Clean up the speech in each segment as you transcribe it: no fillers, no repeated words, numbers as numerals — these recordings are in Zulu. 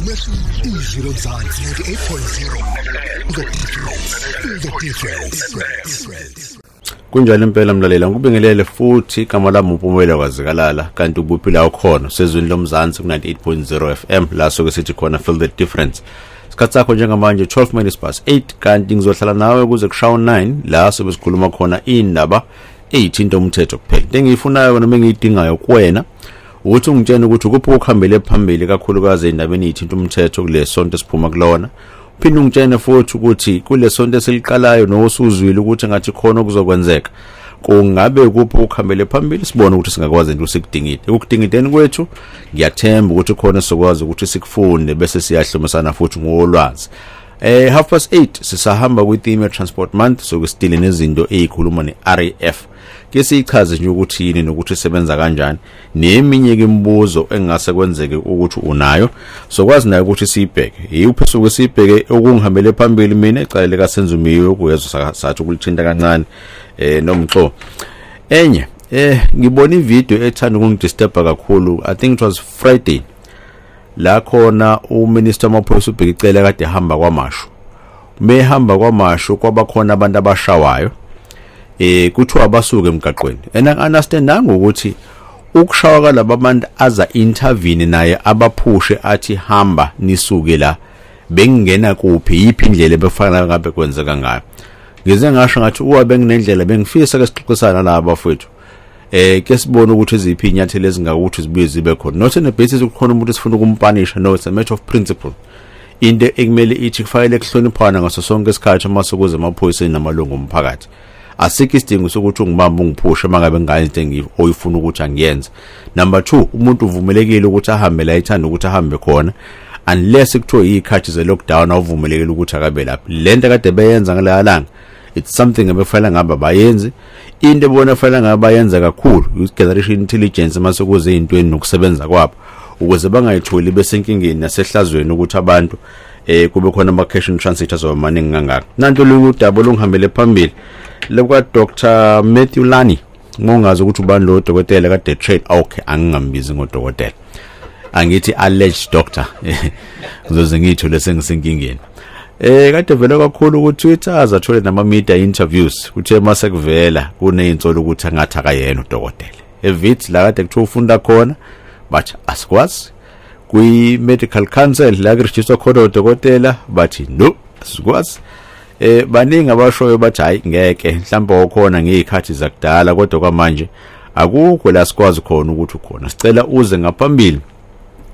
Izwi Lomzansi 98.0. The difference. The difference. Kunjalo impela mlalela, ngikubingelele futhi. Igama lami uMpumelelo kwaZikalala, kanti ukuphi la ukhona? Sezwini Lomzansi ku 98.0 FM, la soke sithi khona "Feel the difference". Isikhathi sakho njengamanje 12 minutes past 8, kanti ngizohlala nawe kuze kushawo 9, la sobe sikhuluma khona indaba eyithinta umthetho kuphela. Into engiyifunayo noma engiyidingayo kuwena ukuthi ungitshene ukuthi ukuphi ukuhambele phambili, kakhulukazi endabeni eyithinta umthetho kule sonto esiphuma kulona. Uphinde ungitshene futhi ukuthi kule sonto esiliqalayo nosuzwile ukuthi ngathi khona okuzokwenzeka, kungabe kuphi ukuhambele phambili, sibone ukuthi singakwazi into sikudingide. Ukudingideni kwethu ngiyathemba ukuthi khona sizokwazi ukuthi sikufunde bese siyahlomisana futhi ngolwazi. 8:30 sisahamba kwi-theme Transport Month, so sidile nezinto ezikhuluma ne-RAF. Ke siyichaze nje ukuthi yini nokuthi isebenza kanjani, neminye ke imibuzo engase kwenzeke ukuthi unayo, sokwazi nayo ukuthi siyibheke. Yiphi suke siyibheke okungihambele phambili? Mina icala lika Senzo Meyiwa kuyezwa sathi ukulithinta kancane nomxo. Enye, ngibona ivideo ethanda ukungidisturba kakhulu. I think it was Friday la khona uminister wamaphoyisa uBheki Cele kade ehamba KwaMashu. Mehamba KwaMashu kwaba khona abantu abashawayo, kuthiwa basuke emgaqweni, and I understand ukuthi ukushawa kalaba bantu aza intervene naye, abaphushe, athi hamba nisuke la, bengingena kuphi? Yiphi indlela ebefana ngabe kwenzeka ngayo? Ngize ngasho ngathi uwa benginendlela, bengifisa ke sixoxisana nalaba bafowethu, ke sibone ukuthi iziphi inyathelo ezingakuthi zibuye zibe khona, not on the basis ukukhona umuntu esifuna ukumpanisha. No, it's a matter of principle. Into ekumele ithi kufanele kuhloniphana ngaso sonke isikhathi uma sekuze emaphoyiseni namalungu omphakathi. Asikho isidingo sokuthi ungibambe, ungiphushe uma ngabe ngingayenza into oyifuna ukuthi angiyenze. Number 2, umuntu uvumelekile ukuthi ahambe la ethanda ukuthi ahambe khona, unless kuthiwe izikhathi ze lockdown awuvumelekile ukuthi akabe lapha. Lento kade beyenza ngaleya langa, it's something ebefanele ngabe bayenzi. Into ebona fanele ngabe bayenza kakhulu ukugatherisha intelligence mase kuze ezintweni nokusebenza kwabo, ukuze bangayitholi besenkingeni nasehlazweni ukuthi abantu kube khona ama cash in transit azoba maningi kangaka. Nanto olunye udaba olungihambele phambili lokwa Dr Matthew Lani. Ngongazi ukuthi ubani lo dokotela kade train. Okay, angingambizi ngodokotela, angithi alleged doctor, ngizoze ngithole sengisenkingeni. Kade vele kakhulu ku Twitter, azathole nama media interviews. Kuthe mase kuvela kunezinsolo ukuthi angathi akayena udokotela eWits la kade kuthiwa ufunda khona, bathi asikwazi. Kwi medical council la kuregister khona udokotela, bathi no, asikwazi. Baningi abashoyo, bathi hayi ngeke, mhlawumbe okhona ngezikhathi zakudala, kodwa kwamanje akukho la sikwazi khona ukuthi ukhona. Sicela uze ngaphambili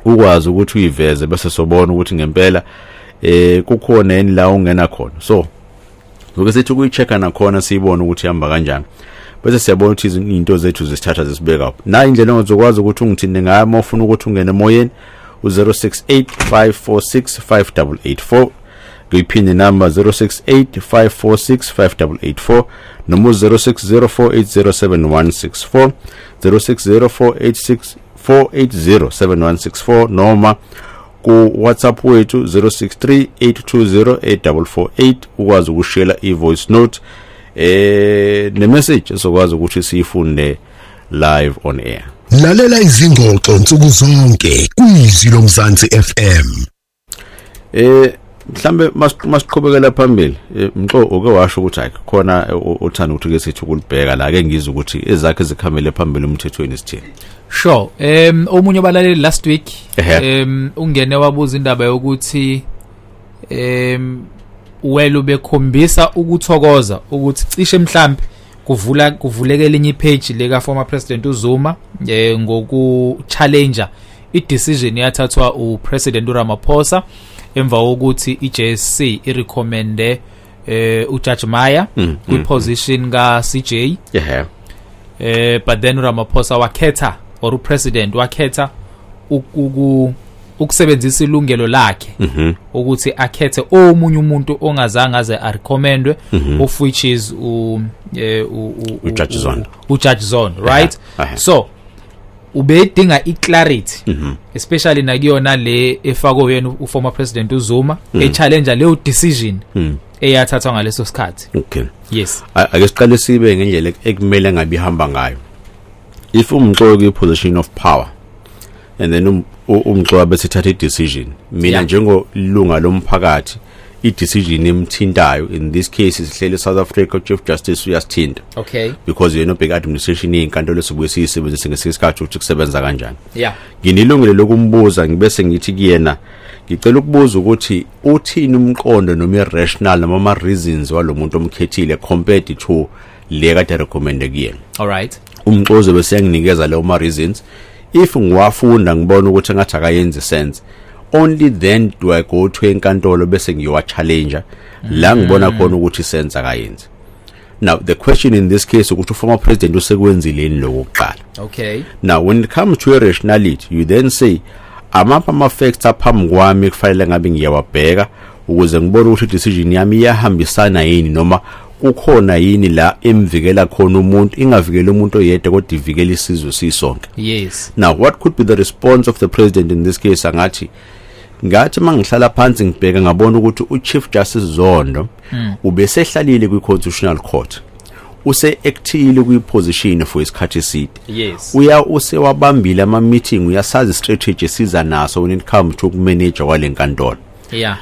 ukwazi ukuthi uyiveze, bese sobona ukuthi ngempela kukhona yini la ungena khona. So ngoke sithi ukuyichecka nakhona, siyibone ukuthi ihamba kanjani, bese siyabona ukuthi izinto zethu zisithatha zisibeka kuphi. Na indlela ongizokwazi ukuthi ungithinte ngayo uma ufuna ukuthi ungene emoyeni, u-068 546 5884. Ngiyiphinde number, 068 546 5884, noma u-060 480 7164, 060 486 480 7164, noma ku WhatsApp wethu 063 820 8448, ukwazi ukushare i-voice note ne message esokwazi ukuthi siyifunde live on air. Lalela izingxoxo nsuku zonke kwiZwi Lomzansi FM. Mhlambe masiqhubekela phambili, mxo, uke washo ukuthi hayi khona uthanda ukuthi ke sithi ukulibheka la, ke ngizwe ukuthi ezakhe zikhamele phambili umthethweni sithini. Sure. Omunye obalaleli last week ungene wabuza indaba yokuthi welo bekhombisa ukuthokoza ukuthi cishe mhlambi kuvula kuvuleke elinye ipage leka former president uZuma ngoku challenge i-decision yathathwa upresident uRamaphosa emva kokuthi iJSC irecommende uJudge Maya kwiposition ka CJ. But then uRamaphosa wakhetha, or upresident wakhetha ukusebenzisa ilungelo lakhe ukuthi akhethe omunye umuntu ongazange aze arecommendwe, of which is u uJudge Zondo. uJudge Zondo, right? So ubedinga iclarity, especially nakuyona le efakwe yena uformer president uZuma e-challenge leyo decision eyathathwa ngaleso sikhathi. Yes. Ake siqale sibe ngendlela ekumele ngabe ihamba ngayo. If umxoki kwi position of power and then umxowa bese thatha i-decision, mina njengolunga lomphakathi, i-decision emthintayo, in this case sihlele South Africa, Chief Justice uyasithinta. Because yena obheka administration yezinkantolo esibuye siyisebenzise ngesikhathi ukuthi kusebenza kanjani. Nginilungelo lokumbuza, ngibese ngithi kuyena, ngicela ukubuza ukuthi uthini umqondo noma i-rational noma ama-reasons walomuntu omkhethile compared to le kade recommend kuyena. All right. Umxozo bese yanginikeza leyo ma reasons. If ngiwafunda ngibona ukuthi ngathi akayenzi sense, only then do I go to enkantolo bese ngiyowa challenge la ngibona khona ukuthi sense akayenzi. Now the question in this case ukuthi former president usekwenzile yini lokho kuqala. Now when it comes to rationality, you then say, amapha ama facts aphambi kwami kufanele ngabe ngiyawabheka ukuze ngibone ukuthi decision yami iyahambisana yini noma kukhona yini la emvikela khona umuntu, ingavikela umuntu oyedwa kodwa ivikela isizwe sisonke. Now what could be the response of the president in this case? Angathi, ngathi mangihlala phansi ngibheka ngabona ukuthi uChief Justice Zondo ubesehlalile kwi-Constitutional Court, use-actile kwi-position for isikhathi eside. Uya usewabambile ama meeting, uyasazi strategy esiza naso when it comes to ukumanage kwalenkantolo.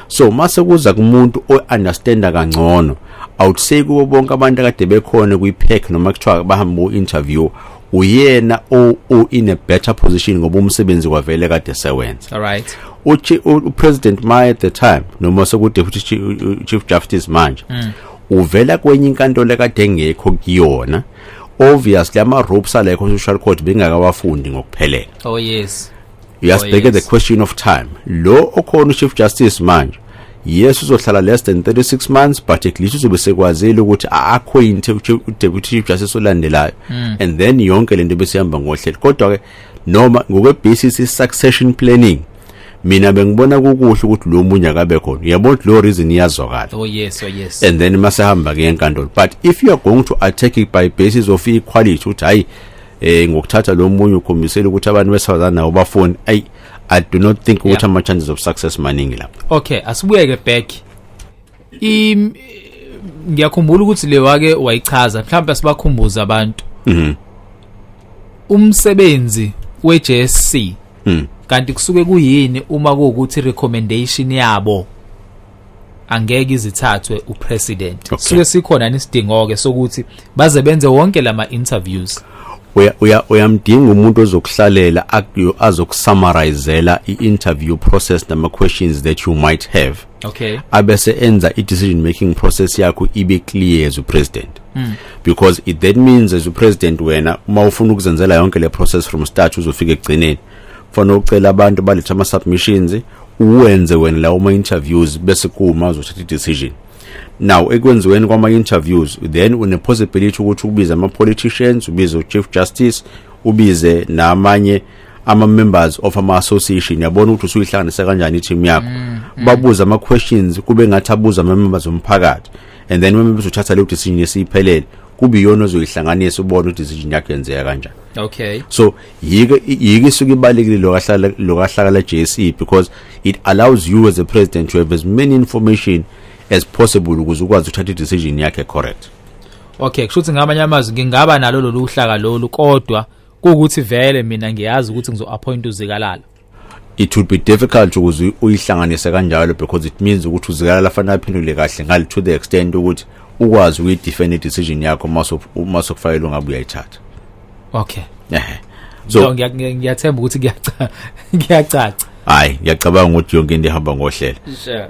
So mase kuza kumuntu o-understanda kangcono, I would say kubo bonke abantu akade bekhona kwi-pack noma kuthiwa bahamba ku-interview, uyena o in a better position ngoba umsebenzi kwavele kade sewenza. All right. U-President Maya at the time, noma seku-Deputy Chief Justice manje, uvela kwenye inkantolo ekade engekho kuyona. Obviously ama-ropes ala e-Constitutional Court bengakawafundi ngokuphelele. Oh yes. Uyasibheke the question of time, lo okhona uChief Justice manje, yes, uzohlala less than 36 months, but at least uzobe sekwazile ukuthi a-acquaint uDeputy Chief Justice olandelayo, and then yonke lento bese ihamba ngohlelo. Kodwa ke noma ngokwe-basis succession planning, mina bengibona kukuhle ukuthi lo munye akabe khona, uyabona, lo reason iyazwakala. Oh yes. And then masehamba ke enkantolo. But if you are going to attack it by basis of equality, ukuthi hayi, ngokuthatha lo munye ukhombisela ukuthi abantu besifazane nabo bafuni, ay, I do not think ukuthi ama chances of success maningi lapha. Okay, asibuyeke back. Ngiyakhumbula ukuthi le wake wayichaza, mhlawumbe sibakhumbuza abantu. Umsebenzi we-JSC kanti kusuke kuyini uma kuwukuthi recommendation yabo angeke izithathwe upresident? Suke sikhona nesidingo ke sokuthi baze benze wonke lama interviews? Uyamdinga umuntu ozokuhlalela azokusummarizela i-interview process nama questions that you might have, abese enza i-decision making process yakho ibe clear as upresident, because it then means as upresident wena uma ufuna ukuzenzela yonke le process from start uzofika ekugcineni, kufanele ucela abantu balethe ama submissions, uwenze wena lawo ma interviews, bese kuma uzothatha i-decision. Now ekwenziweni kwama interviews, then une possibility ukuthi ubize ama politicians, ubize uChief Justice, ubize namanye ama members of ama association, yabona ukuthi usuyihlanganisa kanjani i-team yakho, babuza ama questions kube ngathi abuza ama members omphakathi, and then uma uzothatha leyo decision esiyiphelele, kube iyona ozoyihlanganisa ubone ukuthi decision yakho yenzeka kanjani. So yike isuke ibalekile lokahlala lokahlakala JSC, because it allows you as a president to have as many information as possible ukuze ukwazi ukuthatha i-decision yakhe correct. Okay, kusho ukuthi ngamanye amazwi ngingaba nalo lolu hlaka lolu, kodwa kuukuthi vele mina ngiyazi ukuthi ngizo-appoint uZikalala. It would be difficult ukuze uyihlanganise kanjalo, because it means ukuthi uZikalala fanele aphendule kahle ngale to the extent ukuthi ukwazi ukuyidefend i-decision yakho mase kufanele ungabe uyayithatha. So ngiyathemba ukuthi kuyacaca. Hayi, ngiyacabanga ukuthi yonke into ihamba ngohlelo. Sure.